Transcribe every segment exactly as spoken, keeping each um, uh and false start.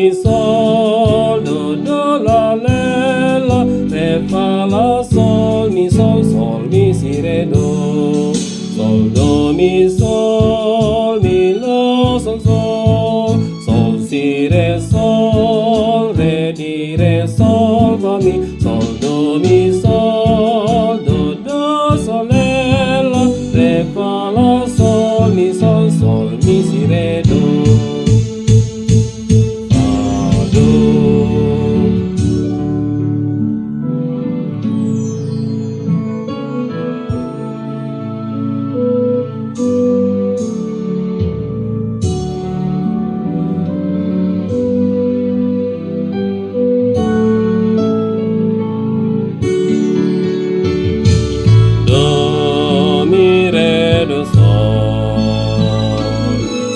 Mi sol do do la le la, re fa la sol mi sol, sol mi si re do. Sol do mi sol mi la sol sol, sol si re sol, re di re sol fa mi, sol do mi sol do do sol le la, re fa la sol mi sol, sol mi si re do. Fa do. Do mi re do sol,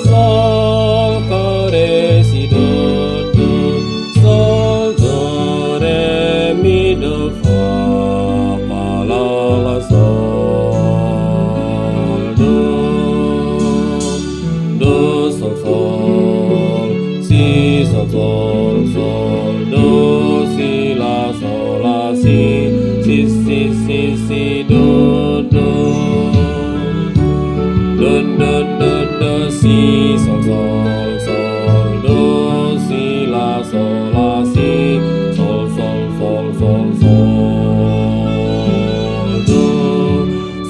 sol fa re si do do, sol do re mi do fa, fa la la sol do. Do sol sol, si sol sol, sol do si la sol la si, si si si si do do. Do do do do si sol sol, sol do si la sol la si, sol sol sol sol sol do.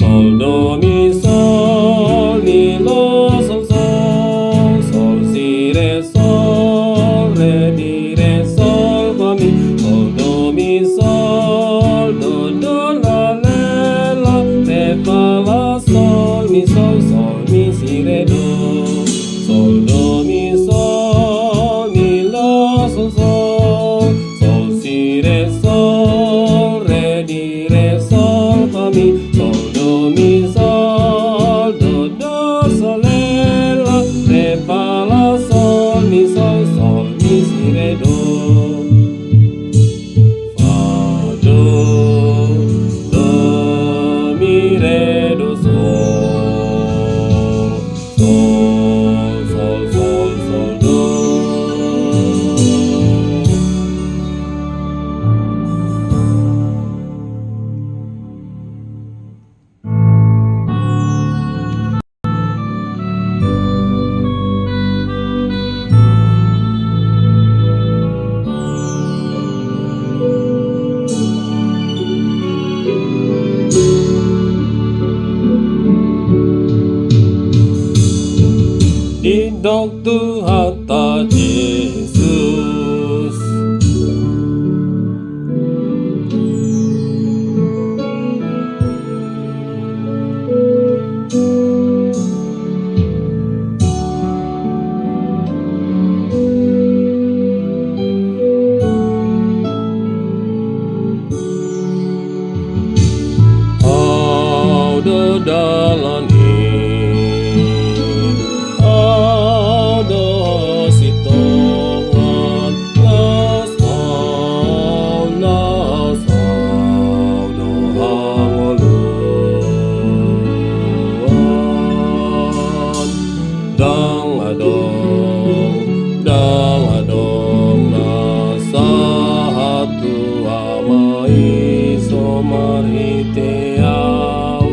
Sol do mi sol mi la sol sol, sol si re sol, re di re sol fa mi, sol do mi sol do do la le la, re fa la sol mi sol, sol mi si re do. Sol do mi sol mi la sol sol, sol si re sol, re di re sol fa mi, sol do mi sol do do sol le la, re fa la sol mi sol, sol mi si re do. Fa do, do mi re do sol, sol sol sol sol do. Didok Tuhanta Jesus. Ahu do dalan i, Ahu do sitongan, las Ahu, las Ahu do hangoluan. Ndang adong, ndang adong na sahat tu Ama i so marhite Ahu.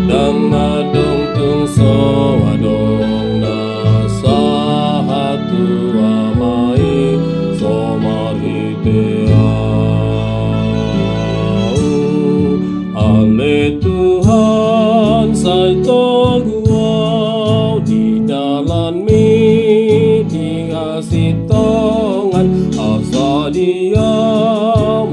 Ndang adong tung so adong na sahat tu Ama i so marhite Ahu. Ale Tuhan, sai togu Ahu di dalanMi di hasintongan, asa dia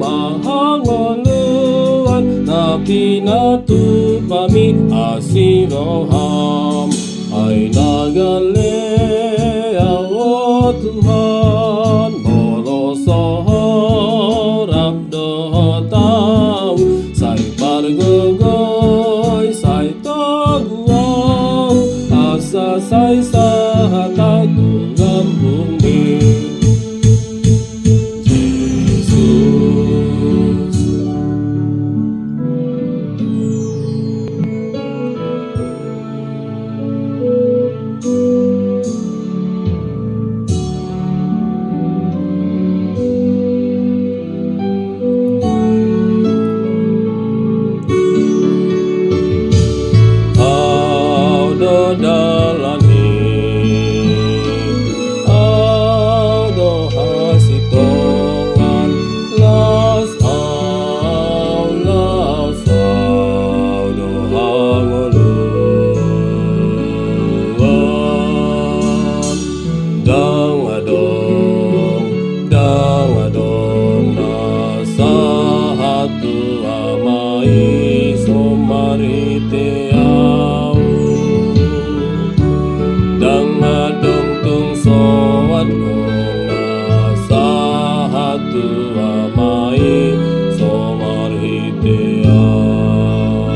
ma hangoluan na pinatupaMi asi rohaM. Ai na galean, o Tuhan, molo so Ho rap dohot ahu, sai pargogoi, sai togu ahu, asa sai sahat ahu tu lambungMi, Jesus. Ndang adong, ndang adong na sahat tu Ama i so marhite ahu. Ndang adong tung soat on na sahat tu Ama i so marhite ahu.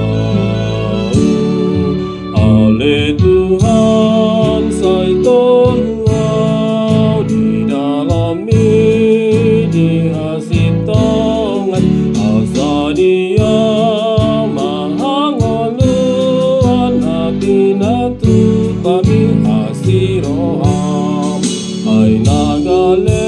Ale Tuhan, sai tolu ahu di dalam i di hasintongan, asa dia ma hangoluan na pinatupa mi asi roham. Ai na gale